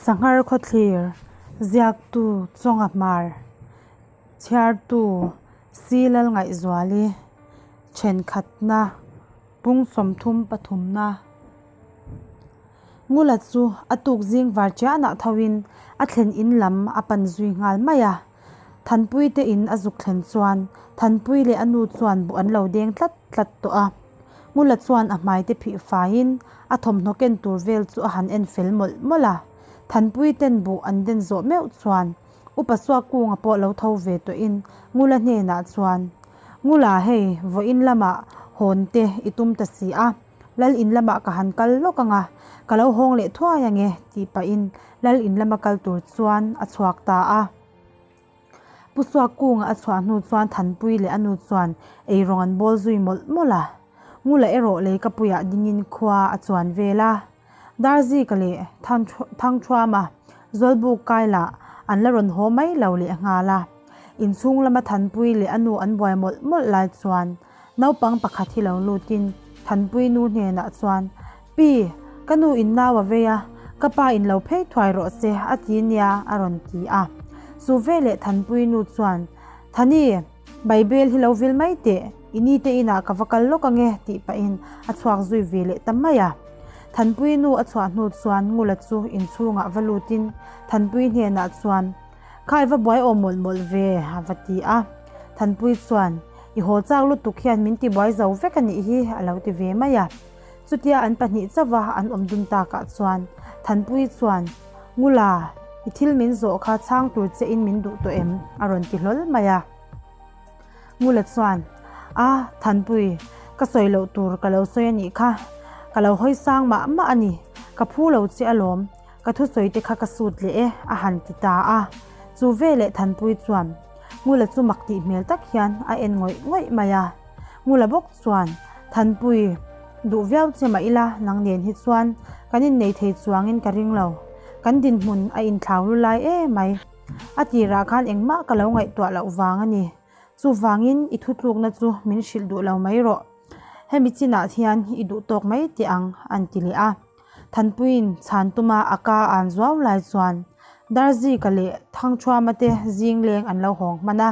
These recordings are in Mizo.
Sanghar khawthlir, ziaktu Chawnga Hmar, chhiartu Silal Ngaihzuali, thenkhatna, pung 30 pathumna. Ngula chu a tuk zing var chianah thoin a thlen in lam a pan zui nghal mai a. Thanpui te in a zuk thlen chuan Thanpui leh a nu chuan buh an lo deng tlat tlat tawh a. Ngula chuan a hmai te phih faiin a thawmhnaw ken tur vel chu a han en fel mawlh mawlh a. Thanpui ten buh an den zawh meuh chuan Upa Suakunga pawh lo tho ve tawhin Ngula hnenah chuan, Ngula hei, vawiin lamah hawn te i tum ta si a, Lal in lamah ka han kal lawk ang a, ka lo hawng leh thuai ang e, tih pahin Lal in lama kal tur chuan a chhuak ta a. Pu Suakkunga a chhuah hnu chuan Thanpui leh a nu chuan eirawng an bawl zui mawlh mawlh a. Ngula erawh leikapuiah dingin khua a chuan vel a. Darzika leh Thangthuama Zawlbuk kai lah an la rawn haw mai lo leh nghal a. Inchhung lama Thanpui leh a nu an buai mawlh mawlh lai chuan naupang pakhat hi lo lutin Thanpui nu hnenah chuan, Pi, ka nu in nau a vei a, ka pa in lo phei thuai rawh se a ti nia a rawn ti a. Chu veleh Thanpui nu chuan, Thani, Baibel hi lo vil mai teh, i ni te inah ka va kal lawk ange tih pahin a chhuak zui ve leh ta mai a. Thanpui nu a chhuah hnu chuan Ngula chu inchhungah va lutin Thanpui hnenah chuan, Khai va buai awm mawlh mawlh ve a va ti a. Thanpui chuan, I haw chak lutuk hian min ti buai zo vek a nih hi a lo ti ve mai a. Chutia an pahnih chauha an awm dun takah chuan Thanpui chuan, Ngula, i thil min zawh kha chhang tur che in min duh tawh em? a rawn ti hlawl mai a. Ngula chuan, A, Thanpui, ka sawi loh tur ka lo sawi a nih kha. Ka lo hawi sang mah mah a ni. Ka phu lo che alawm. Ka thusawi te kha ka sut leh e, a han ti ta a. Chu veleh Thanpui chuan Ngula chu mak tih hmel tak hian a en ngawih ngawih mai a. Ngula bawk chuan, Thanpui, duh viau che mah ila nang nen hi chuan kan innei thei chuangin ka ring lo. Kan dinhmun a inthlau lu lai e mai. A tirah khan engmah ka lo ngaihtuah loh vang a ni. Chuvangin i thutlukna chu min hrilh duh lo mai rawh. Hemi chinah hian i duh tawk mai teh ang, an ti leh a. Thanpuiin chhan tuma a ka an zuau lai chuan Darzika leh Thangthuama te zing leng an lo hawng hman a.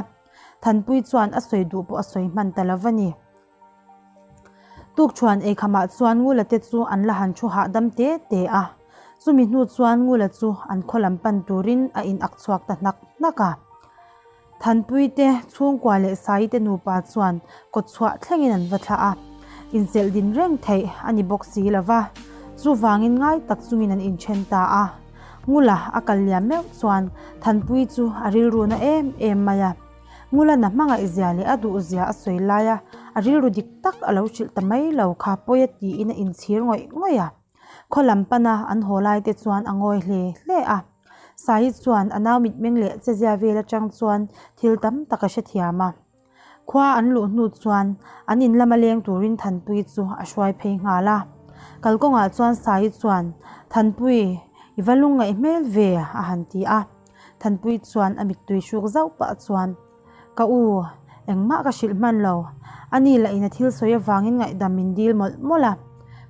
Thanpui chuan a sawi duh pawh a sawi hman ta lo va ni. Tukṭhuan eikhamah chuan Ngula te chu an la han thu hahdam te te a. Chumi hnu chuan Ngula chu an khaw lam pan turin a in ak chhuak ta hnak hnak a. Thanpui te, chhungkua leh Sai te nupa chuan kawtchhuah thlengin an va thlah a, inselh din reng theih a ni bawk si lo va, chuvangin ngai tak chungin an inthen ta a. Ngula a kal liam meuh chuan Thanpui chu a rilru na em em mai a. Ngula na hmangaih zia leh a duh zia a sawi laia a rilru dik tak a lo hrilh ta mai lo kha pawi a tiin a inchhir ngawih ngawih a. Khaw lam pana an haw lai te chuan a ngawi hle hle a. Sai chuan a nau mitmeng leh chezia vel atang chuan thil tam tak a hrethiam a. Khua an luh hnu chuan an in lama leng turin Thanpui chu a hruai phei nghal a. Kalkawngah chuan Sai chuan, Thanpui, i va lungngaih hmel ve a han ti a. Thanpui chuan a mittui hruk zauh pah chuan, Ka u, engmah ka hrilh hman lo. Ani lah in a thil sawi avangin ngaihdam min dil mawlh mawlh a.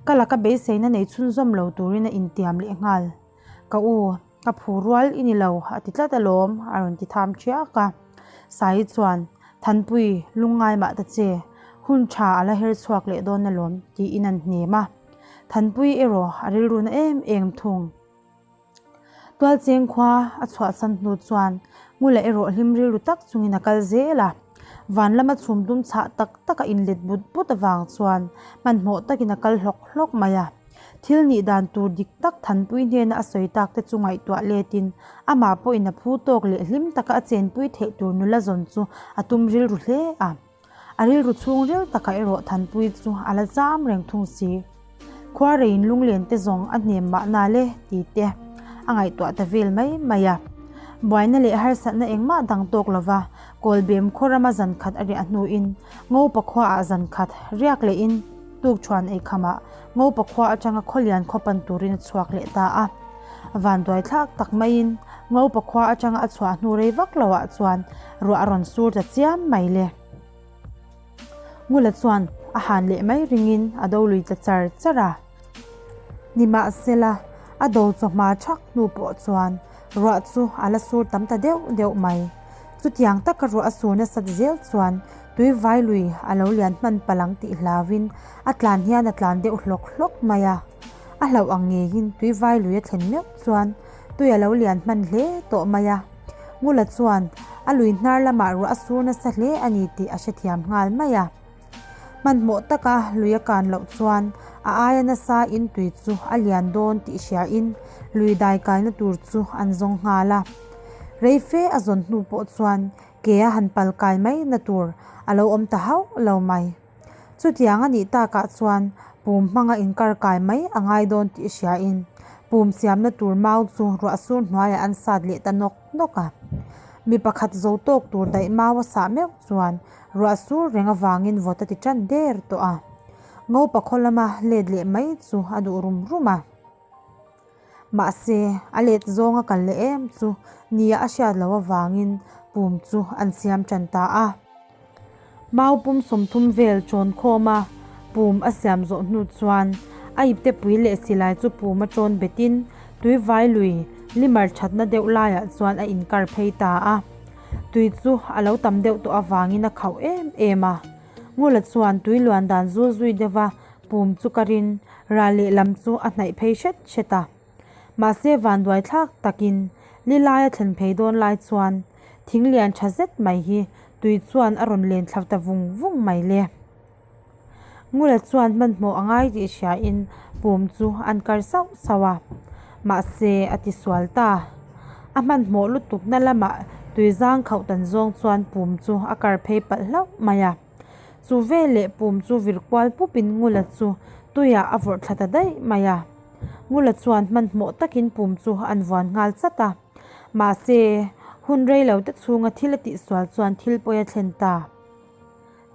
Ka laka beiseina nei chhunzawm lo turin a intiam leh nghal. Ka u, ka phu rual i ni lo a ti tlat alawm a rawn ti tham ṭhiak a. Sai chuan, Thanpui, lungngai mah ta che, hun ṭha a la her chhuak leh dawn alawm tiin an hnem a. Thanpui erawh a rilru na em em thung. Tualcheng khua a chhuahsan hnu chuan Ngula erawh hlim rilru tak chungin a kal zel a. Van lama chhum dum chhah tak tak a inlet but but avang chuan hmanhmawh takin a kal hlawk hlawk mai a. Thil nih dan tur dik tak Thanpui hnena a sawi tak te chu ngaihtuah letin amah pawhin a phu tawk leh hlim taka a chenpui theih tur nula zawn chu a tum rilru hle a. A rilru chhung ril takah erawh Thanpui chu a la zam reng thung si. Khuareiin lunglen te zawng a hnem mahna le ti te a ngaihtuah ta vel mai mai a. Buaina leh harsatna engmah dang tawk lova Kawlbem khaw rama zan khat a riah hnuin Ngopa khuaah zan khat riak lehin tukṭhuan eikhamah Ngopa khua atanga Khawlian khaw pan turin a chhuak leh ta a. Vanduai thlak tak maiin Ngopa khua atanga a chhuah hnu rei vak loah chuan ruah a rawn sur ta chiam mai le. Ngula chuan a han leh mai ringin a do lui ta char char a. Nimahsela, A do chawhma thak hnu pawh chuan ruah chu a la sur tam ta deuh deuh mai. Chutiang taka ruah a sur nasat zel chuan tuivai lui a lo lian hman palh ang tih hlauin a tlan hian a tlan deuh hlawk hlawk mai a. A hlauh ang ngeiin tuivai lui a thlen meuh chuan tui a lo lian hman hle tawh mai a. Ngula chuan a lui hnar lamah ruah a sur nasa hle a ni tih a hrethiam nghal mai a. Hmanhmawh taka lui a kan loh chuan a aia nasa in tui chu a lian dawn tih hriain lui dai kaina tur chu an zawng nghal a. Rei fe a zawn hnu pawh chuan ke a han pal kai mai na tur a lo awm ta hauh lo mai. Chutiang a nih takah chuan pum hmanga inkar kai mai a ngai dawn tih hriain pum siamna tur mau chu ruah sur hnuaiah an sat leh ta nawk nawk a. Mi pakhat zo tawk tur daih mau a sah meuh chuan ruah sur reng avangin vawt a ti tan der tawh a. Ngopa khaw lama let leh mai chu a duh rum rum a. Mahse, a let zawng a kal leh em chu nia a hriat loh avangin pum chu an siam tan ta a. Mau pum 30 vel chawn khawma pum a siam zawh hnu chuan a iptepui leh silai chu pum a chawn betin tuivai lui limar thatna deuh laiah chuan a inkar phei ta a. Tui chu a lo tam deuh tawh avangin a khauh em em a. Ngula chuan tui luan dan zul zui deuha pum chu karin ral lehlam chu a hnaih phei hret hret a. Mahse vanduai thlak takin li laia thlen phei dawn lai chuan thing lian tha zet mai hi tui chuan a rawn len thla ta vung vung mai le. Ngula chuan hmanhmawh a ngai tih hriain pum chu an kar sauh sauh a, mahse a ti sual ta. A hmanhmawh lutukna lamah tui zang khauh tan zawng chuan pum chu a kar phei palh hlauh mai a. Chu veleh pum chu vir kual pupin Ngula chu tuiah a vawrh thla ta daih mai a. Ngula chuan hmanhmawh takin pum chu an vuan nghal chat a. Mahse, hun rei lo te chhunga thil a tihsual chuan thil pawi a thlen ta.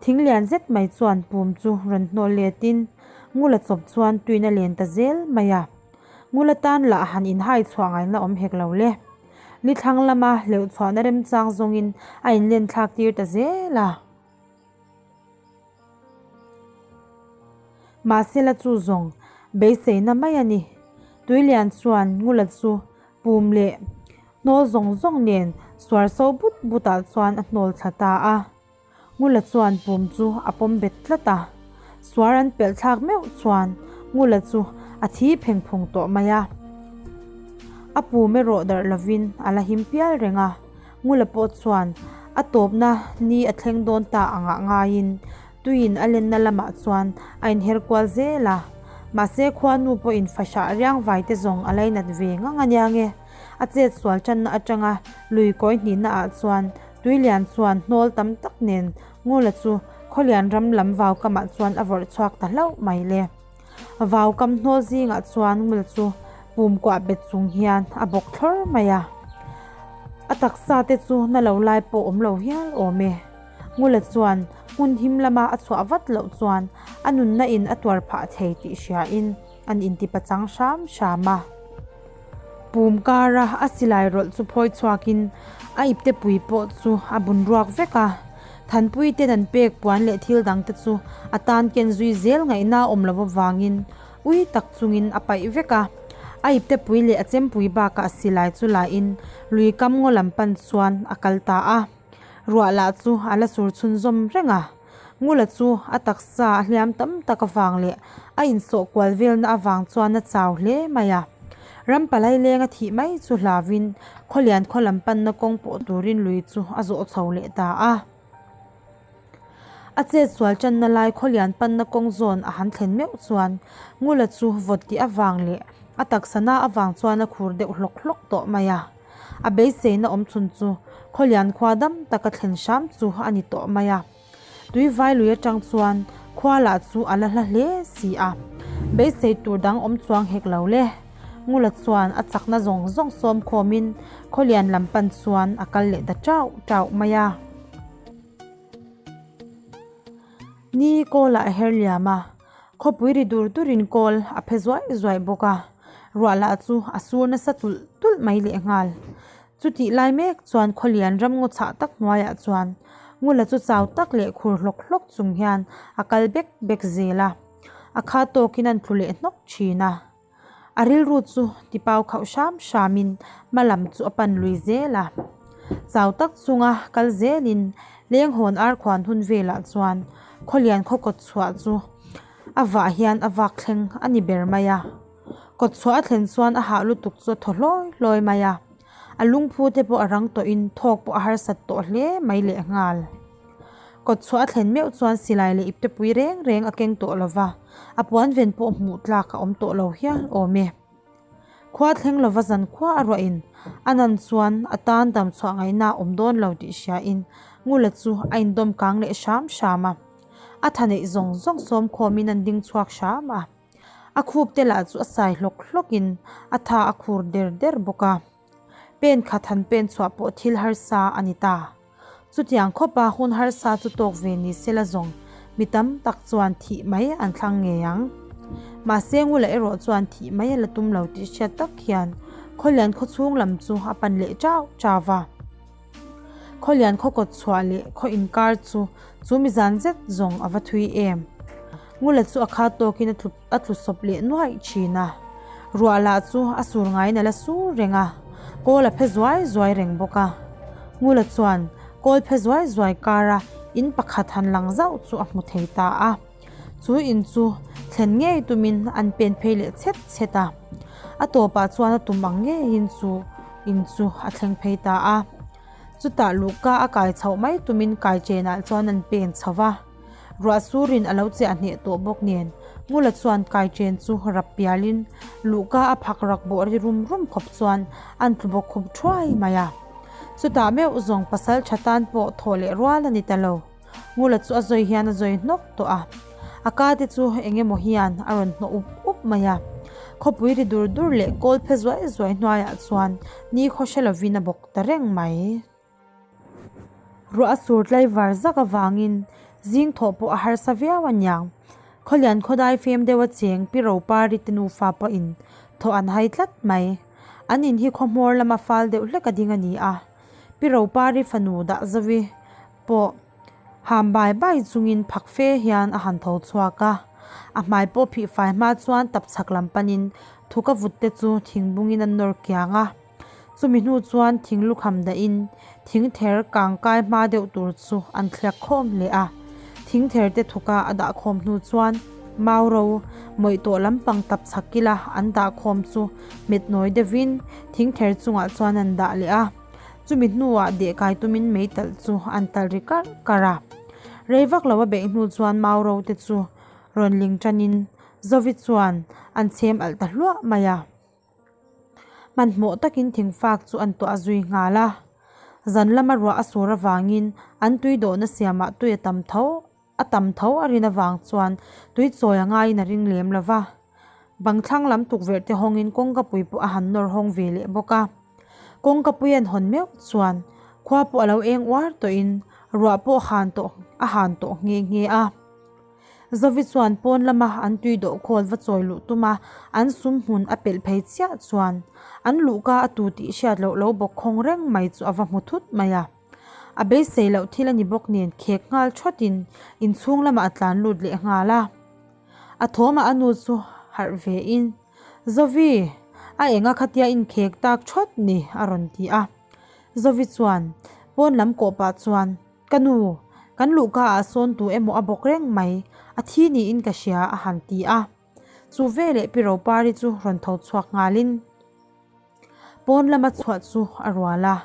Thing lian zet mai chuan pum chu rawn hnawl letin Ngula chawp chuan tuin a len ta zel mai a. Ngula tan lah han inhai chhuah ngaihna awm hek lo le. Ni thlang lama hleuh chhuahna remchang zawngin a inlen thlak tir ta zel a. Mahsela chu zawng beiseina mai a ni. Tuilian chuan Ngula chu pum leh hnawl zawng zawng nen suar so but butah chuan a hnawl thla ta a. Ngula chuan pum chu a pawm bet tlat a, suar an pelh thlak meuh chuan Ngula chu a thi pheng phung tawh mai a. A pum erawh darh lovin a la him pial reng a, Ngula pawh chuan a tawpna ni a thleng dawn ta angah ngaiin tuiin a lenna lamah chuan a inher kual zel a. Mahse khuanu pawhin fahrah riang vai te zawng a lainat ve ngang a nia nge. A chet sual tanna atanga lui kawi hnihna ah chuan Tuilian chuan hnawl tam tak nen Ngula chu Khawlian ram lam vaukamah chuan a vawrh chhuak ta hlauh mai le. Vaukam hnawl zingah chuan Ngula chu pum kuah bet chung hian a bawk thlawr mai a. A taksa te chu na lo lai pawh awm lo hial awm e. Ngula chuan hmun him lama a chhuah vat loh chuan a nunna in a tuar phah thei tih hriain an intipachang hram hram a. Pum kara a silai rawlh chu phawi chhuakin a ipte pui pawh chu a bun ruak vek a. Thanpui ten an pek puan leh thil dang te chu a tan ken zui zel ngaihna a awm loh avangin ui tak chungin a paih vek a. A ipte pui leh a chempui bakah silai chu lahin lui kam ngaw lam pan chuan a kal ta a. Ruah lah chu a la sur chhunzawm reng a. Ngula chu a taksa a hliam tam tak avang leh a insawh kual velna avang chuan a chau hle mai a. Ram palai leng a thih mai chu hlauin Khawlian khaw lam panna kawng pawh turin lui chu a zawh chho leh ta a. A chet sual tanna lai Khawlian panna kawng zawn a han thlen meuh chuan Ngula chu vawt tih avang leh a taksa na avang chuan a khur deuh hlawk hlawk tawh mai a. A beiseina awm chhun chu Khawlian khua dam taka thlen hram chu a ni tawh mai a. Tuivai lui atang chuan khua lah chu a la hla hle si a, beisei tur dang awm chuang hek lo le. Ngula chuan a chakna zawng zawng sawm khawmin Khawlian lam pan chuan a kal leh ta chauh chauh mai a. Ni kawlah a her liam a, Khawpui ri dur durin kawl a phe zuai zuai bawk a, ruah lah chu a sur nasa tulh tulh mai lehnghal. Chutih lai mek chuan Khawlian ram ngaw chhah tak hnuaiah chuan Ngula chu chau tak leh khur hlawk hlawk chung hian a kal bek bek zel a, a kha tawkin an tlu leh hnawk thin a. A rilru chu tipau khauh hram hramin hma lam chu a pan lui zel a. Chau tak chunga kal zelin lenghawn arkhuan hun velah chuan khawlian khaw kawt chhuah chu a vah hian a vak thleng a ni ber mai a. Kawt chhuah a thlen chuan a hah lutuk chu a thaw hlawi hlawi mai a. A lungphu te pawh a rang tawhin thawk pawh a harsat tawh hle mai lehnghal. Kawt chhuah a thlen meuh chuan silai leh iptepui reng reng a keng tawh lo va, a puan ven pawh hmuh tlak a awm tawh lo hial awm e. Khua thleng lova zan khua a ruahin a nan chuan a tan dam chhuah ngaihna a awm dawn lo tih hriain Ngula chu a indawm kang leh hram hram a. A tha neih zawng zawng sawm khawmin an ding chhuak hram a. A khup te lah chu a sai hlawk hlawkin a tha a khur der der bawk a. Pen khat han pen chhuah pawh thil harsa a ni ta. Chutiang khawpa hun harsa chu tawk ve ni sela zawng mi tam tak chuan thih mai an thlang ngei ang. Mahse Ngula erawh chuan thih mai a la tum lo tih hriat tak hian Khawlian khawchhung lam chu a pan leh chau chau va. Khawlian khaw kawt chhuah leh khaw inkar chu chu mi zan zet zawng a va thui em. Ngula chu a khat tawkin a tlu a tlu sawp leh nuaih thin a. Ruah lah chu a sur ngaiin a la sur reng a, kawl a phe zuai zuai reng bawk a. Ngula chuan kawl phe zuai zuai kara in pakhat han lang zauh chu a hmu thei ta a. Chu in chu thlen ngei tumin an pen phei leh chhet chhet a. A tawpah chuan a tum ang ngeiin chu in chu a thleng phei ta a. Chutah luhka a kai chhoh mai tumin kai chenah chuan an pen chho va. Ruah surin a lo chiah hneh tawh bawk nen Ngula chuan kai chen chu rap pialin luhka a phak rak bawh ri rum rum khawp chuan an tlu bawk khup thuai mai a. Chutah meuh zawng pasal tha tan pawh thawh leh rual a ni ta lo. Ngula chu a zawi hian a zawi hnawk tawh a. A ka te chu eng emaw hian a rawn hnawh up up mai a. Khawpui ri dur dur leh kawl phe zuai zuai hnuaiah chuan ni khaw hre lovin a bawk ta reng mai. Ruah a sur tlai var zak avangin zing thawh pawh a harsa viau a niang. Khawlian khawdai fem deuha cheng Pi Ropari te nufa pawhin thawh an hai tlat mai. An in hi khawhmawr lama fal deuh hlek a ding a ni a. Pi Ropari fanu dah zovi pawh ham bai bai chungin phak fe hian a han tho chhuak a. A hmai pawh phih fai hma chuan tapchhak lam panin thuka vut te chu thingbungin an nawr kiang a. Chumi hnu chuan thing lukham dahin thing ther kang kai hma deuh tur chu an thliak khawm hle a. Thing ther te thuka a dah khawm hnu chuan mau ro mawih tawh lampang tap chhak kila an dah khawm chu hmet nawi deuhin thing ther chungah chuan an dah leh a. Chumi hnuah deh kai tumin meitalh chu an talh ri karh karh a. Rei vak lo a beih hnu chuan mau ro te chu rawn ling tanin Zovi chuan an chhem alh ta hluah mai a. Hmanhmawh takin thingfak chu an tuah zui nghal a, zan lama ruah a sur avangin an tui dawhna siamah tui a tam tho a tam tho a rin avang chuan tui chawi a ngaiin a ring lem lo va. Bang thlang lam tukverh te hawngin kawngkapui pawh a han nawr hawng ve leh bawk a. Kawngkapui an hawn meuh chuan khua pawh a lo eng uar tawhin ruah pawh han tawh a han tawh nghe nghe a. Zovi chuan pawn lama an tui dawh khawl va chawi luh tum a, an sum hmun a pelh phei chiah chuan an luhka a tu tih hriat loh lo bawk khawng reng mai chu a va hmu thut mai a. A beisei loh thil a ni bawk nen khek nghal thawtin inchhung lamah a tlan lut leh nghal a. A thawmah a nu chu harh ve in, Zovi, a enga khatia inkhek tak thawt ni a rawn ti a. Zovi chuan pawn lam kawh pah chuan, Ka nu, kan luhka ah sawn tu emaw a bawk reng mai, a thi niin ka hria a han ti a. Chu veleh Pi Ropari chu rawn tho chhuak nghalin pawn lama chhuah chu a rual a.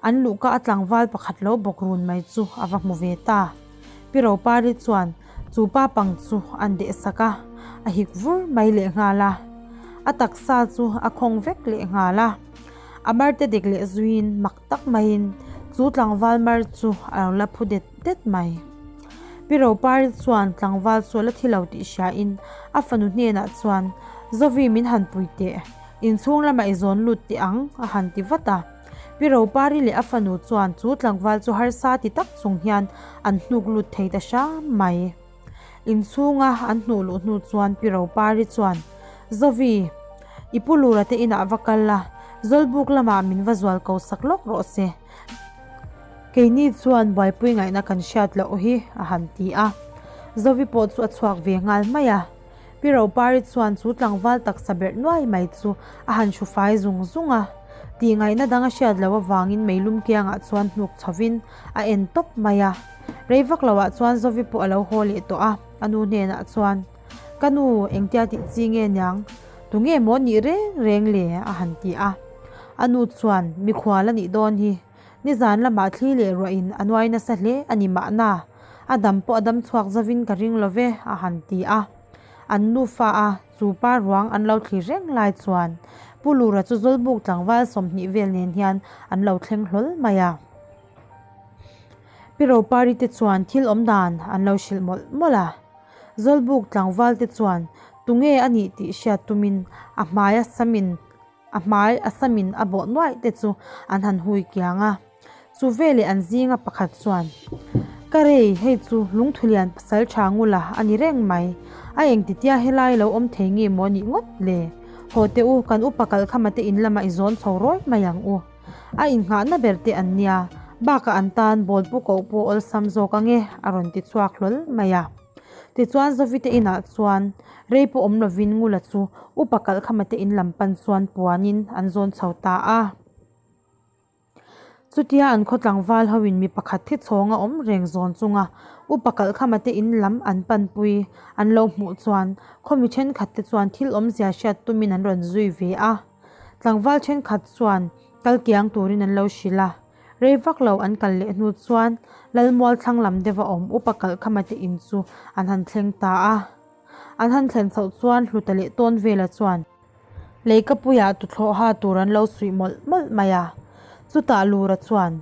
An luhka a tlangval pakhat lo bawk run mai chu a va hmu ve ta. Pi Ropari chuan chu pa pang chu an deh sak a, a hik vur mai lehnghal a. A taksa chu a khawng vek lehnghal a. A marte dek leh zuiin mak tak maiin chu tlangval mar chu a lo la phu det det mai. Pi Ropari chuan tlangval chu a la thi lo tih hriain a fanu hnenah chuan, Zovi min han pui teh, inchhung lamah i zawn lut teh ang a han ti vat a. Pi Ropari leh a fanu chuan chu tlangval chu harsa ti tak chung hian an hnuk lut thei ta hram mai. Inchhunga an hnuh luh hnu chuan Pi Ropari chuan, Zovi, i pu Lura te inah va kal la, Zawlbuk lamah min va zual ko sak lawk rawh se. Keini chuan buaipui ngaihna kan hriat loh hi, a han ti a. Zovi pawh chu a chhuak ve nghal mai a. Pi Ropari chuan chu tlangval taksa berh nuai mai chu a han hru fai zung zung a. Tihngaihna dang a hriat loh avangin meilum kiangah chuan hnuk chhovin a en tawp mai a. Rei vak loah chuan Zovi pawh a lo haw leh tawh a, a nu hnenah chuan, Ka nu, engtia tih chi nge niang? Tunge maw nih reng reng le? a han ti a. A nu chuan, Mikhual a nih dawn hi. Nizan lamah thli leh ruahin a nuai nasa hle a ni mahna, a dam pawh a dam chhuak zovin ka ring lo ve, a han ti a. An nufa a, chu pa ruang an lo thlir reng lai chuan Pu Lura chu Zawlbuk tlangval 20 vel nen hian an lo thleng hlawl mai a. Pi Ropari te chuan thil awm dan an lo hrilh mawlh mawlh a. Zawlbuk tlangval te chuan tunge a nih tih hriat tumin a hmai a samin A hmai a samin a bawh nuaih te chu an han hui kiang a. Chu veleh an zinga pakhat chuan, Ka rei, hei chu Lungthulian pasal tha ngula a ni reng mai. A engtitia helai lo awm thei nge maw nih ngawt le? Haw teh u, kan upa kalkhama te in lamah i zawn chho rawi mai ang u. A innghahna ber te an nia, bakah an tan bawlpu koh pawh awlsam zawk ange, a rawn ti chhuak hlawl mai a. Tichuan Zovite inah chuan rei pawh awm lovin Ngula chu upa kalhkhama te in lam pan chuan puanin an zawn chho ta a. Chutia an khaw tlangval hoin mi pakhat thi chhawnga awm reng zawn chunga upa kalhkhama te in lam an panpui an lo hmuh chuan khaw mi thenkhat te chuan thil awmzia hriat tumin an rawn zui ve a. Tlangval thenkhat chuan kal kiang turin an lo hrilh a. Rei vak lo an kal leh hnu chuan Lalmual thlang lam deuha awm upa kalhkhama te in chu an han thleng ta a. An han thlen chhoh chuan Hluta leh Tawnvela chuan Leikapuiah tuthlawh ha tur an lo suih mawlh mawlh mai a. Chutah Lura chuan,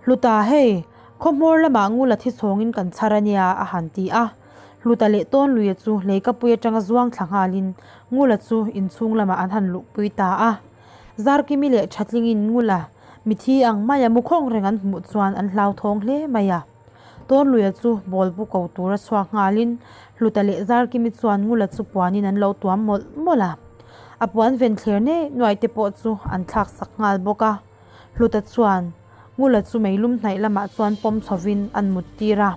Hluta hei, khawhmawr lamah Ngula thi chhawngin kan chhar a nia a han ti a. Hluta leh Tawnluia chu Leikapui atanga zuang thla nghalin Ngula chu inchhung lamah an han luhpui ta a. Zarkimi leh Thatlingin Ngula mithi ang maia mu khawng reng an hmuh chuan an hlauthawng hle mai a. Tawnluia chu bawlbu ko tura chhuak nghalin Hluta leh Zarkimi chuan Ngula chu puanin an lo tuam mawlh mawlh a. A puan ven thler nei nuai te pawh chu an thlak sak nghal bawk a. Hluta chuan Ngula chu meilum hnaih lamah chuan pawm chhovin an mut tir a.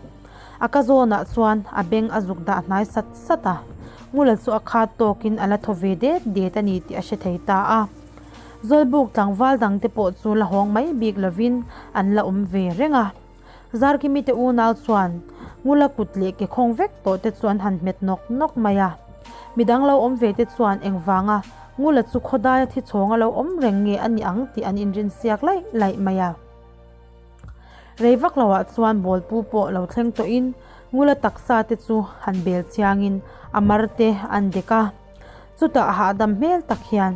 A ka zawnah chuan a beng a zuk dah hnai sat sat a. Ngula chu a khat tawkin a la thaw ve det det a ni tih a hre thei ta a. Zawlbuk tlangval dangte pawh chu la hawng mai bik lovin an la awm ve reng a. Zarkimi te unau chuan Ngula kut leh ke khawng vek tawh te chu an han hmet nawk nawk mai a. Midang lo awm ve te chuan engvanga Ngula chu khawdaia thi chhawnga lo awm reng nge a nih ang tih an inrin siak laih laih mai a. Rei vak loah chuan bawlpu pawh lo thleng tawhin Ngula taksa te chu han bel chiangin a mar te an dek a. Chutah hahdam hmel tak hian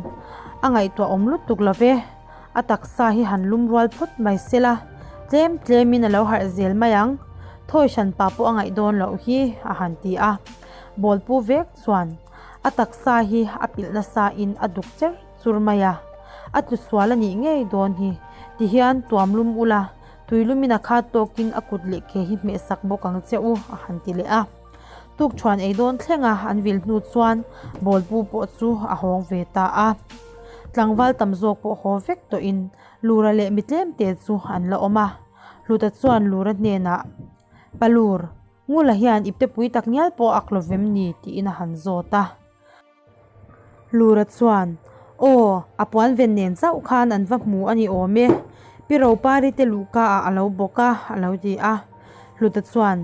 a ngaihtuah awm lutuk lo ve, a taksa hi han lum rual phawt mai sela, tlem tlemin a lo harh zel mai ang, thawi hran pa pawh a ngaih dawn loh hi a han ti a. Bawlpu vek chuan a taksa hi a pilh nasa in a duk cher chur mai a, a tlu sual a nih ngei dawn hi, tihian tuam lum ula, tui lumin a khat tawkin a kut leh ke hi hmehsak bawk ang che u a han ti leh a. Tukṭhuan ei dawn thlenga an vil hnu chuan bawlpu pawh chu a hawng ve ta a. Tlangval tam zawk pawh haw vek tawhin Lura leh mi tlemte chu an la awm a. Hluta chuan Lura hnenah, Pa Lur, Ngula hian iptepui tak ngial pawh a ak lo vem ni? tiin a han zawt a. Lura chuan, Aw, a puan ven nen chauh khan an va hmu a ni awm e. Pi Ropari te luhka ah a lo bawk a, a lo ti a. Hluta chuan,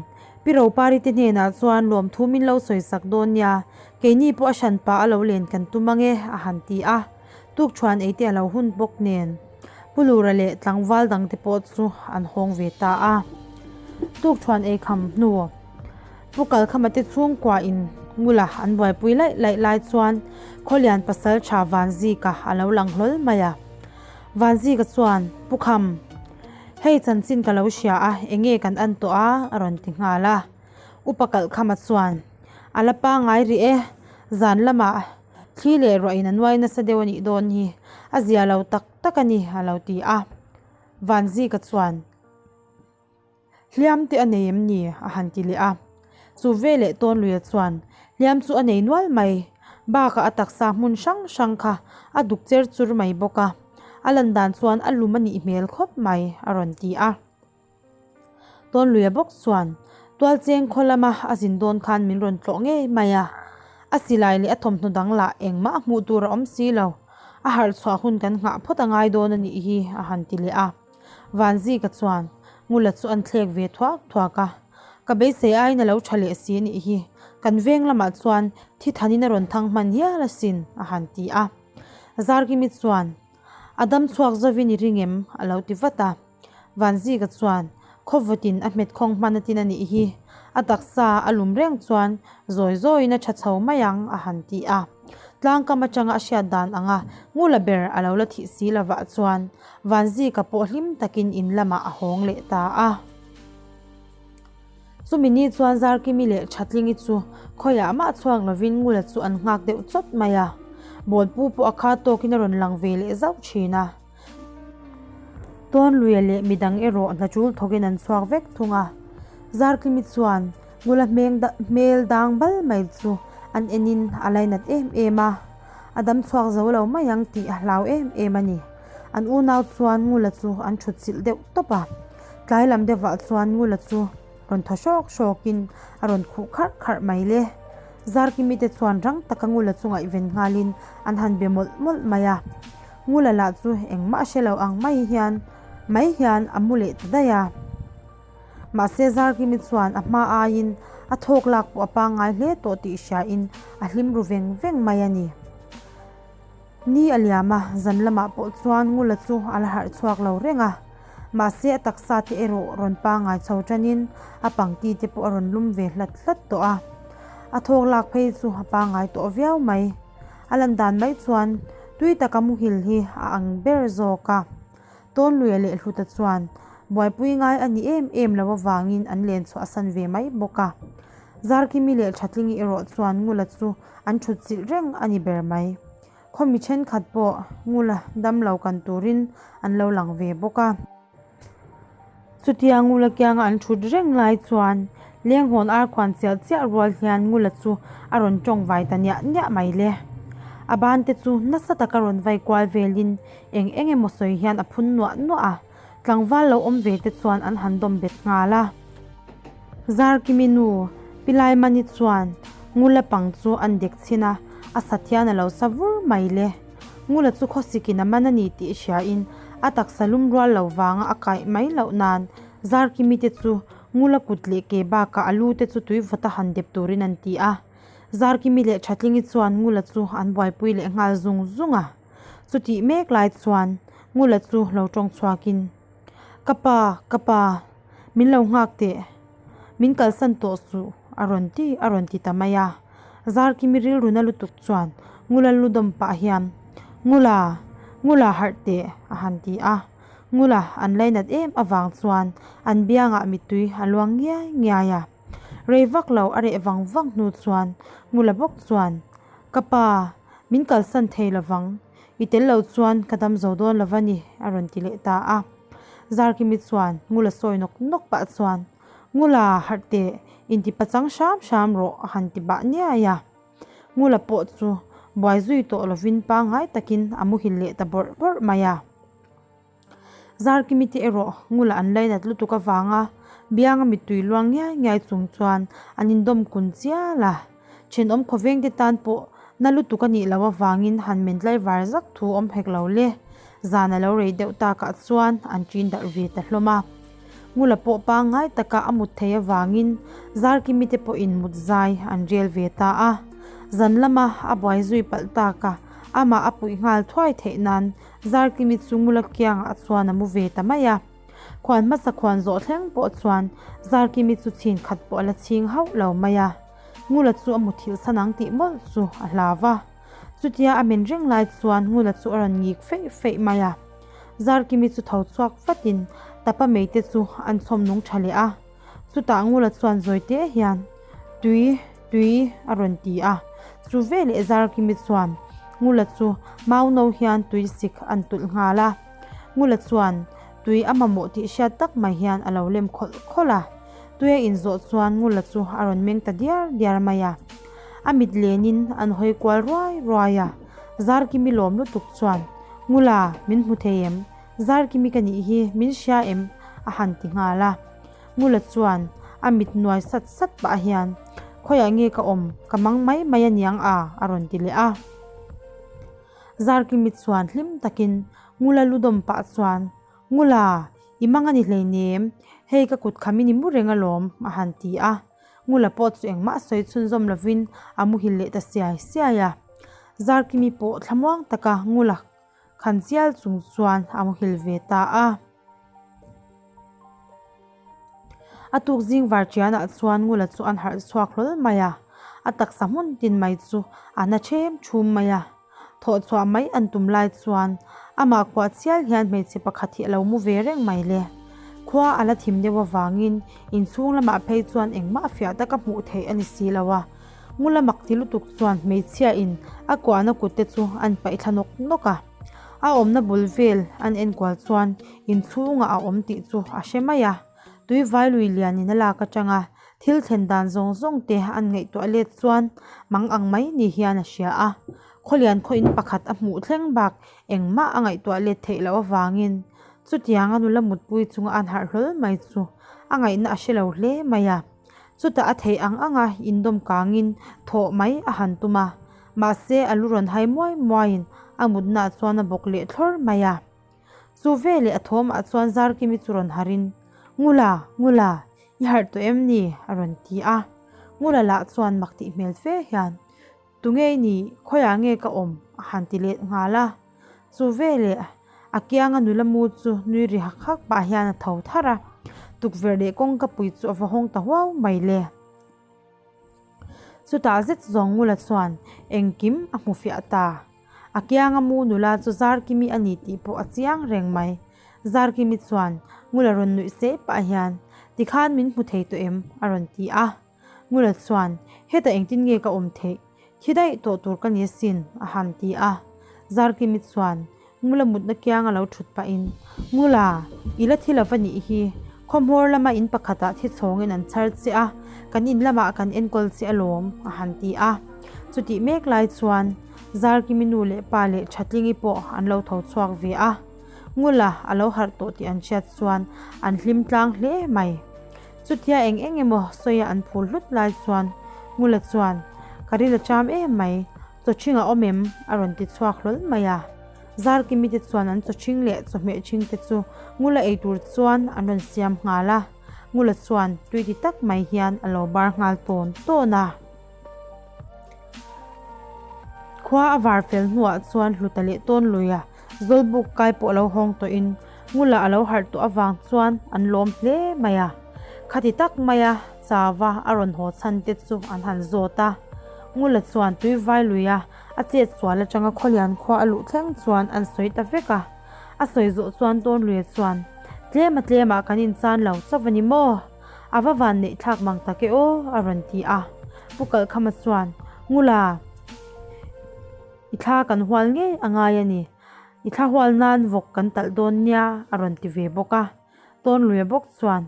Pi Ropari te hnenah chuan lawmthu min lo sawi sak dawn nia, keini pawh a hran pah a lo len kan tum ang e, a han ti a. Tukṭhuan ei te a lo hun bawk nen, Pu Lura leh tlangval dangte pawh chu an hawng ve ta a. Tukṭhuan ei kham hnu. Pu Kalkhama te chhungkua in Ngula an buaipui laih laih lai chuan Khawlian pasal tha Vanzika a lo lang hlawl mai a. Vanzika chuan, Pu Kham, hei chanchin ka lo hria a, enge kan an tawh a? a rawn ti nghal a. Upa Kalkhama chuan, A la pangai rih e, zan lamah thli leh ruah in a nuai nasa deuh a nih dawn hi, a zia lo tak tak a ni, a lo ti a. Vanzika chuan. Hliam te a nei em ni? a han ti leh a. Chu veleh Tawnluia chuan, Hliam chu a nei nual mai. Bakah a taksa hmun hrang hrang kha a duk cher chur mai bawk a. A lan dan chuan a lum a nih hmel khawp mai, a rawn ti a. Tawnluia bawk chuan, Tualcheng khaw lama a zin dawn khan min rawn tlawh ngei mai a. A silai leh a thawmhnaw dang lah engmah hmuh tur a awm si lo. A harh chhuah hun kan nghah phawt a ngai dawn a nih hi, a han ti leh a. Vanzika chuan Ngula chu an thlek ve thuak thuak a. Ka beisei aiin a lo tha leh si a nih hi. Kan veng lamah chuan thi thanin a rawn thang hman hial asin, a han ti a. Zarkimi chuan, A dam chhuak zovin i ring em? a lo ti vat a. Vanzika chuan, Khawvawtin a hmet khawng hman atin a nih hi. A taksa a lum reng chuan zawi zawiin a tha chho mai ang, a han ti a. Tlangkam atanga a hriat dan anga Ngula ber a lo la thih si lovah chuan Vanzika pawh hlim takin in lamah a hawng leh ta a. Chumi ni chuan Zarkimi leh Thatlingi chu khawiah mah chhuak lovin Ngula chu an nghak deuh chawt mai a. Bawlpu pawh a kha tawkin a rawn lang ve leh zauh thin a. Tawnluia leh midang erawh hna tul thawkin an chhuak vek thung a. Zarkimi chuan Ngula hmel dang bal mai chu an enin a lainat em em a. A dam chhuak zo lo mai ang tih a hlau em em a ni. An unau chuan Ngula chu an thut chilh deuh tawp a. Tlai lam deuhah chuan Ngula chu rawn thaw hrawk hrawkin a rawn khuh kharh kharh mai le. Zarkimi te chuan rang taka Ngula chu ngaihven nghalin an han be mawlh mawlh mai a. Ngula lah chu engmah a hre lo ang mai hian mai hian a mu leh ta daih a. Mahse Zarkimi chuan a hma aiin a thawk lak pawh a pangngai hle tawh tih hriain a hlim ru veng veng mai a ni. Ni a liam a, zan lamah pawh chuan Ngula chu a la harh chhuak lo reng a. Mahse a taksa te erawh rawn pangngai chho tanin a pangti te pawh a rawn lum ve hlat hlat tawh a. A thawk lak phei chu a pangngai tawh viau mai. A lan dan mai chuan tui taka muhil hi a ang ber zawk a. Tawnluia leh Hluta chuan buaipui ngai a ni em em lo avangin an len chhuah san ve mai bawk a. Zarkimi leh Thatlingi erawh chuan Ngula chu an thut chilh reng a ni ber mai. Khawmi thenkhat pawh Ngula dam lo kan turin an lo lang ve bawk a. Chutia Ngula kianga an thut reng lai chuan Lenghawn ar khuan chiah chiah rual hian Ngula chu a rawn tawng vai ta niah niah mai le. A ban te chu nasa taka rawn vai kual velin Eng eng emaw sawi hian a phun nuah nuah a, tlangval lo awm ve te chuan an han dawm bet nghal a. Zarkimi nu, Pi Laimani chuan Ngula pang chu an dek chhin a, a sat hian a lo sa vur mai le. Ngula chu khawsikin a man a ni tih hriain a taksa lum rual lo vanga a kaih mai loh nan Zarkimi te chu Ngula kut leh ke bakah a lu te chu tui vawta han dep turin an ti a. Zarkimi leh Thatlingi chuan Ngula chu an buaipui leh nghal zung zung a. Chutih mek lai chuan Ngula chu lo tawng chhuakin, Ka pa, ka pa, min lo nghak teh, min kalsan tawh suh, a rawn ti, a rawn ti ta mai a. Zarkimi rilru na lutuk chuan Ngula lu dawm pah hian, Ngula, Ngula harh teh, a han ti a. Ngula an lainat em avang chuan an biangah mittui a luang ngiai ngiai a. Rei vak lo a reh vang vang hnu chuan Ngula bawk chuan, Ka pa, min kalsan thei lovang, i tel lo chuan ka dam zo dawn lo va ni, a rawn ti leh ta a. Zarkimi chuan Ngula sawi nawk nawk pah chuan, Ngula, harh teh, inti pachang hram hram rawh, a han ti bah niai a. Ngula pawh chu buai zui tawh lovin pangngai takin a muhil leh ta bawrh bawrh mai a. Zarkimi te erawh Ngula an lainat lutuk avanga bianga mittui luang ngiai ngiai chung chuan an indawm kun chial a. Thenawm khawveng te tan pawh na lutuk a nih loh avangin han men tlaivar zak thu awm hek lo le. Zan a lo rei deuh takah chuan an ṭin darh ve ta hlawm a. Ngula pawh pangngai taka a mut thei avangin Zarkimi te pawhin mut zai an rel ve ta a. Zan lama a buai zui palh taka amah a puih nghal thuai theih nan Zarkimi chu Ngula kiangah chuan a mu ve ta mai a. Khuan hmasa khuan zawh thleng pawh chuan Zarkimi chu chhin khat pawh a la chhing hauh lo mai a. Ngula chu a muthilh san ang tih mawlh chu a hlau va. Chutia a men reng lai chuan Ngula chu a rawn ngik feih feih mai a. Zarkimi chu tho chhuak vatin tapa meite chu an chhawm nung tha leh a. Chutah Ngula chuan zawi te hian, Tui, tui, a rawn ti a. Chu veleh Zarkimi chuan Ngula chu mau no hian tui sik an tulh nghal a. Ngula chuan tui a mamawh tih hriat tak mai hian a lo lem khawlh khawlh a. Tui a inzawh chuan Ngula chu a rawn meng ta diar diar mai a. A mit lenin an hawi kual ruai ruai a. Zarkimi lawm lutuk chuan, Ngula, min hmu thei em? Zarkimi ka nih hi min hria em? a han ti nghal a. Ngula chuan a mit nuai sat sat pah hian, Khawiah nge ka awm? Ka mang mai mai a niang a? a rawn ti leh a. Zarkimi chuan hlim takin Ngula lu dawm pah chuan, Ngula, i mang a ni hleinem, hei ka kut kham i ni mu reng alawm, a han ti a. Ngula pawh chu engmah sawi chhunzawm lovin a muhil leh ta siai siai a. Zarkimi pawh thlamuang taka Ngula khan chial chung chuan a muhil ve ta a. A tuk zing var tianah chuan Ngula chu an harh chhuak hlawl mai a, a taksa hmun tin mai chu a na ṭhem ṭhum mai a. Thawh chhuah mai an tum lai chuan amah kuah chial hian hmeichhe pakhat hi a lo mu ve reng mai le. Khua a la thim deuh avangin inchhung lamah phei chuan engmah fiah taka hmuh theih a ni si lo a. Ngula mak ti lutuk chuan hmeichhia in a kuahna kut te chu an paih thla nawk nawk a. A awmna bul vel an enkual chuan inchhungah a awm tih chu a hre mai a. Tuivai lui lianin a lak atanga thil thlen dan zawng zawng te an ngaihtuah let chuan mang ang mai ni hian a hria a. Khawlian khaw in pakhat a hmuh thleng bak engmah a ngaihtuah let theih loh avangin chutianga nula mutpui chunga an harh hlawl mai chu a ngaihna a hre lo hle mai a. Chutah a theih ang anga indawm kangin thawh mai a han tum a, mahse a lu rawn hai muai muaiin a mutnaah chuan a bawk leh thlawr mai a. Chu veleh a thawmah chuan Zarkimi chu rawn harin, Ngula, Ngula, i harh tawh em ni? a rawn ti a. Ngula lah chuan mak tih hmel fe hian, Tunge i nih? Khawiah nge ka awm? a han ti let nghal a. Chu veleh a kianga nula mu chu nui ri hak hak pah hian a tho tharh a, tukverh leh kawngka pui chu a va hawng ta huau mai le. Chutah zet zawng Ngula chuan engkim a hmu fiah ta. A kianga mu nula chu Zarkimi a ni tih pawh a chiang reng mai. Zarkimi chuan Ngula rawn nuih seh pah hian, Tikhan min hmu thei tawh em? a rawn ti a. Ngula chuan, Hetah engtin nge ka awm theih? Thi daih tawh tur ka ni asin, a han ti a. Zarkimi chuan Ngula mutna kiang a lo thut pahin, Ngula, i la thi lova nih hi. Khawhmawr lama in pakhatah thi chhawngin an chhar che a, kan in lamah kan enkawl che alawm, a han ti a. Chutih mek lai chuan Zarkimi nu leh pa leh Thatlingi pawh an lo tho chhuak ve a. Ngula a lo harh tawh tih an hriat chuan an hlim tlang hle mai. Chutia eng eng emaw sawia an phul hlut lai chuan Ngula chuan, Ka ril a cham em mai, chawchhing a awm em? a rawn ti chhuak hlawl mai a. Zarkimi te chuan an chawchhing leh chawhmeh chhing te chu Ngula ei tur chuan an rawn siam nghal a. Ngula chuan tui ti tak mai hian a lo bar nghal tawn tawn a. Khua a var fel hnuah chuan Hluta leh Tawnluia Zawlbuk kai pawh lo hawng tawhin Ngula a lo harh tawh avang chuan an lawm hle mai a. Khati tak maia Chava a rawn haw chhan te chu an han zawt a. Ngula chuan Tuivai luia a chet sual atanga Khawlian khua a luh thleng chuan an sawi ta vek a. A sawi zawh chuan Tawnluia chuan, Tlema tlemah kan inchan lo chauh a ni maw? A va van neih thlak mang tak e aw, a rawn ti a. Pu Kalhkhama chuan, Ngula, i thla kan hual ngei a ngai a ni. I thla hual nan vawk kan talh dawn nia, a rawn ti ve bawk a. Tawnluia bawk chuan,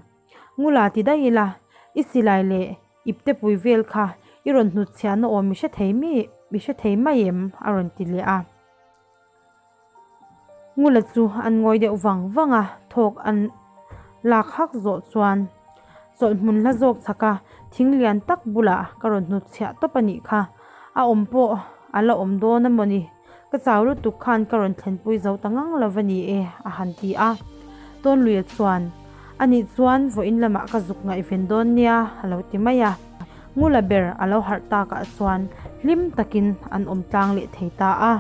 Ngula ti daih ila, i silai leh iptepui vel kha i rawn hnutchhiahna awm i hre thei mi, i hre thei mai em? a rawn ti leh a. Ngula chu an ngawi deuh vang vang a, thawk an lak hak zawh chuan chawlh hmun hla zawk chhak a, thing lian tak bulah ka rawn hnutchhiah tawp a nih kha. A awm pawh a la awm dawn a mawni, ka chau lutuk khan ka rawn thlenpui zo ta ngang lo va ni e, a han ti a. Tawnluia chuan, A nih chuan vawiin lamah ka zuk ngaihven dawn nia, a lo ti mai a. Ngula ber a lo harh takah chuan hlim takin an awm tlang leh thei ta a.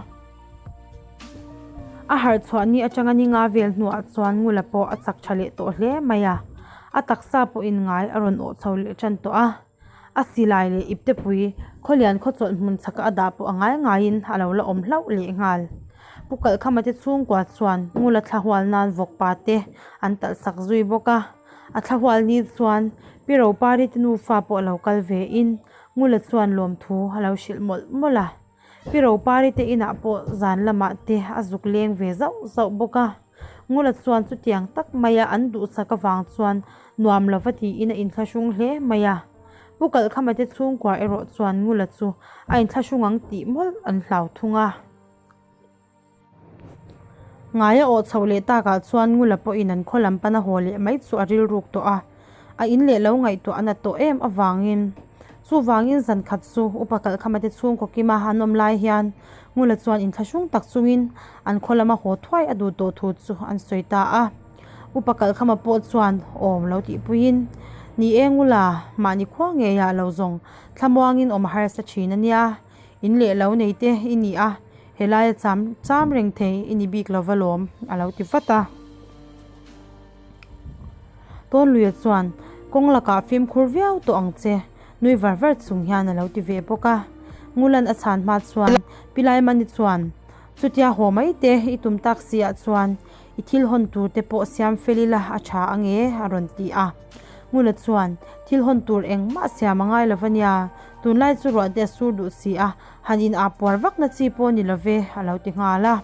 A harh chhuah ni atanga ni nga vel hnuah chuan Ngula pawh a chak tha leh tawh hle mai a, a taksa pawhin ngai a rawn awh chho leh tan tawh a. A silai leh iptepui khawlian khawchawlh hmun chhaka a dah pawh a ngai ngaiin a lo la awm hlauh leh nghal. Pu Kalhkhama te chhungkua chuan Ngula thla hual nan vawkpa te an talh sak zui bawk a. A thla hual ni chuan Pi Ropari te nufa pawh a lo kal ve in Ngula chuan lawmthu a lo hrilh mawlh mawlh a. Pi Ropari te inah pawh zan lamah te a zuk leng ve zauh zauh bawk a. Ngula chuan chutiang tak maia an duhsak avang chuan nuam lova tiin a inthlahrung hle mai a. Pu Kalhkhama te chhungkua erawh chuan Ngula chu a inthlahrung ang tih mawlh an hlau thung a. Ngaia awh chhoh leh takah chuan Ngula pawhin an khaw lam pana haw leh mai chu a rilruk tawh a. A in leh lo ngaihtuah a na tawh em avangin. Chuvangin zan khat chu Upa Kalhkhama te chhungkaw kima an awm lai hian Ngula chuan inthlahrung tak chungin an khaw lama haw thuai a duh tawh thu chu an sawi ta a. Upa Kalhkhama pawh chuan awm lo tihpuiin, Ni e Ngula, mahni khua ngeiah lo zawng thlamuangin awm a harsa thin a nia, in leh lo nei te i ni a, helaia cham cham reng thei i ni bik lo va lawm, a lo ti vat a. Tawnluia chuan, Kawng lakah fimkhur viau tawh ang che, nui var var chung hian a lo ti ve bawk a. Ngulan a chhan hma chuan Pi Laimani chuan, Chutia haw mai te i tum tak si ah chuan i thil hawn tur te pawh siam fel ila a tha ang e, a rawn ti a. Ngula chuan, Thil hawn tur engmah siam a ngai lo va nia, tunlai chu ruah te a sur duh si a, han in ah puar vak na chi pawh ni lo ve, a lo ti nghal a.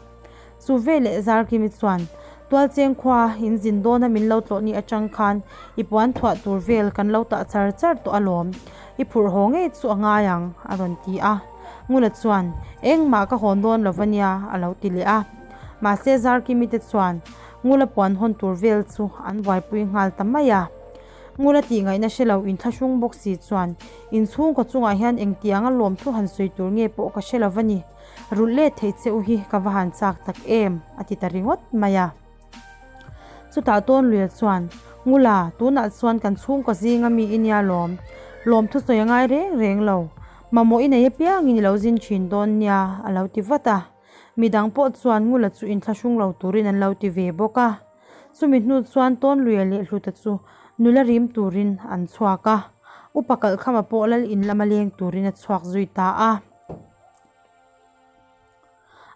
Chu veleh Zarkimi chuan, Tualcheng khua in zin dawna min lo tlawh ni atang khan i puan thuah tur vel kan lo tah char char tawh alawm, i phurh haw ngei chu a ngai ang, a rawn ti a. Ngula chuan, Engmah ka hawn dawn lo va nia, a lo ti leh a. Mahse Zarkimi te chuan Ngula puan hawn tur vel chu an buaipui nghal ta mai a. Ngula tih ngaihna hre lo inthlahrung bawk si chuan, Inchhungkaw chungah hian engtianga lawmthu han sawi tur nge pawh ka hre lo va ni. Rulh let theih che u hi ka va han chak tak em? a ti ta ringawt mai a. Chutah Tawnluia chuan, Ngula, tunah chuan kan chhungkaw zinga mi i nia lawm. Lawm thusawi a ngai reng reng lo. Mamawh i nei apiangin i lo zin thin dawn nia, a lo ti vat a. Midang pawh chuan Ngula chu inthlahrung lo turin an lo ti ve bawk a. Chumi hnu chuan Tawnluia leh Hluta chu nula rim turin an chhuak a. Upa Kalhkhama pawh lal in lama leng turin a chhuak zui ta a.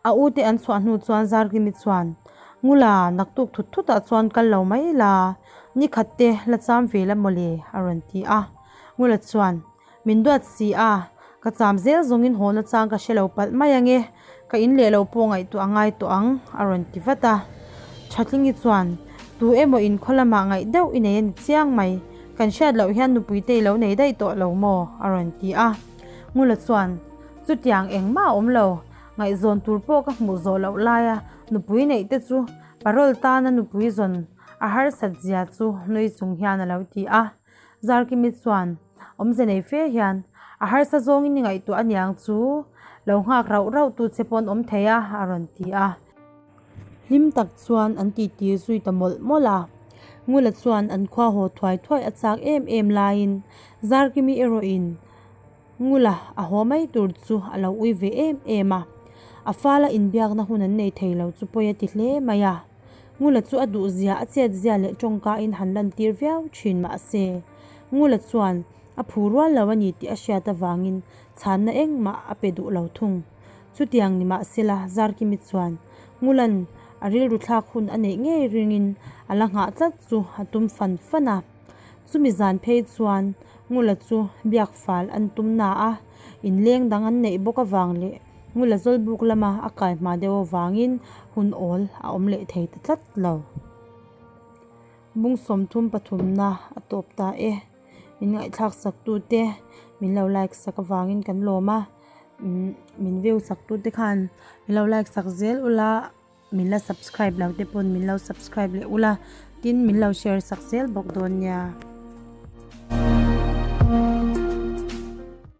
A u te an chhuah hnu chuan Zarkimi chuan, Ngula, naktuk thut thutah chuan kal lo mai la, ni khat te la cham ve la mawle, a rawn ti a. Ngula chuan, Min duat si a, ka cham zel zawngin haw na chang ka hre lo palh mai ange, ka in leh lo pawh ngaihtuah a ngai tawh ang, a rawn ti vat a. Thatlingi chuan, Tu emaw in khaw lamah ngaih deuh i nei a ni chiang mai, kan hriat loh hian nupui te i lo nei daih tawh lo maw? a rawn ti a. Ngula chuan, Chutiang engmah a awm lo, ngaihzawn tur pawh ka hmuh zawh loh laia nupui neih te chu parole tana nupui zawn a harsat zia chu nui chung hian a lo ti a. Zarkimi chuan awmze nei fe hian, A harsa zawngin i ngaihtuah aniang chu, lo nghak rauh rauh tu che pawh an awm thei a, a rawn ti a. Hlim tak chuan an titi zui ta mawlh mawlh a. Ngula chuan an khua haw thuai thuai a chak em em laiin Zarkimi erawhin Ngula a haw mai tur chu a lo ui ve em em a. A fala inbiakna hun an nei thei lo chu pawi a ti hle mai a. Ngula chu a duhzia a chetzia leh tawngkain han lantir viau thin mah se Ngula chuan a phu rual lo a ni tih a hriat avangin chhanna engmah a pe duh lo thung. Chutiang ni mahsela Zarkimi chuan Ngulan a rilru thlak hun a neih ngei ringin a la nghah tlat chu a tum fan fan a. Chumi zan phei chuan Ngula chu biak fal an tum na a, inleng dang an neih bawk avang leh Ngula Zawlbuk lama a kai hma deuh avangin hun awl a awm leh thei ta tlat lo. Bung 33 na a tawp ta e. Min ngaihthlak sak tute min lo like sak avangin kan lawm a. Umm min view sak tu te khan min lo like sak zel ula min la subscribe lo te pawn min lo subscribe leh ula tin min lo share sak zel bawk dawn nia.